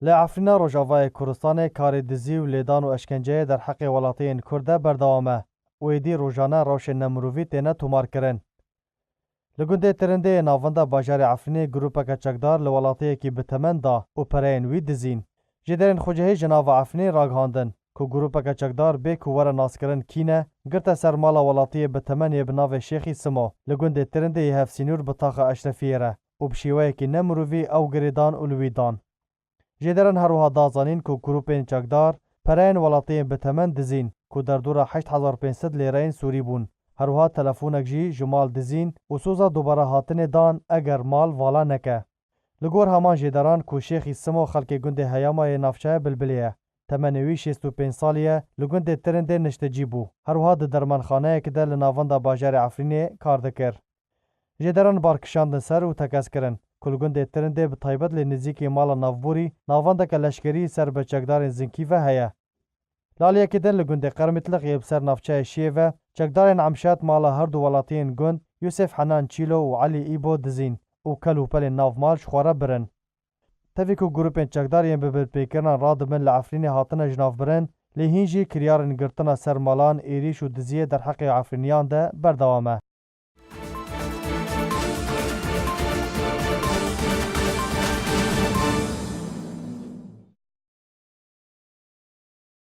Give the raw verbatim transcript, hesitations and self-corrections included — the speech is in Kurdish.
Li Efrîna Rojavayê Kurdistanê karê dizî û lêdan û eşkenceyê derheqê welatiyên Kurd de berdewam e û êdî rojane rewşên nemirovî têne tomarkirin. Li gundê Tirindê yê navenda bajarê Efrînê grûpeke çekdar li welatiyekî bi temen da û pereyên wî dizîn. Jêderên xwecihî ji nava Efrînê ragihandin ku grûpeke çekdar bê ku were naskirin kî ne, girte ser mala welatiyê bi temenê bi navê Şêxî Simo li gundê Tirindê yê hevsînûr bi taxa Eşrefiyê re û bi şêweyekî nemirovî ew girêdan û li wî dan. Jêderan her wiha da zanîn ku grûpên çekdar pereyên welatiyên bi temen dizîn ku derdora heşt hezar pênc sed lêreyên Sûrî bûn. Her wiha telefonek jî ji mal dizîn û soza dubare hatinê dan eger mal vala neke. Li gor heman jêderan ku Şêxî Simo xelkê gundê Heyama yê navçeya Bilbilê ye. Temenê wî şêst û pênc salî ye, li gundê Tirindê niştecî bû. Her wiha di dermanxaneyekê de li navenda bajarê Efrînê kar dikir. Jêderan bar kişandin ser û tekez kirin ku li gundê Tirindê bi taybet lê nêzîkî mala navborî navendeke leşkerî ser bi çekdarên zinkî ve heye. Li aliyekê din li gundê Qermîtliq yê bi ser navçeyê Şiyê ve çekdarên Emşet mala her du welatiyên gund Yusef Henan Çîlo û Elî Îbo dizîn û kel û pelên nav mal ji xwe re birin. Tevî ku grûpên çekdar yên bi binpêkirinên radibin li Efrînê hatine jinavbirin, lê hîn jî kiryarên girtina ser malan, êrîş û diziyê derheqê Efrîniyan de berdewam e.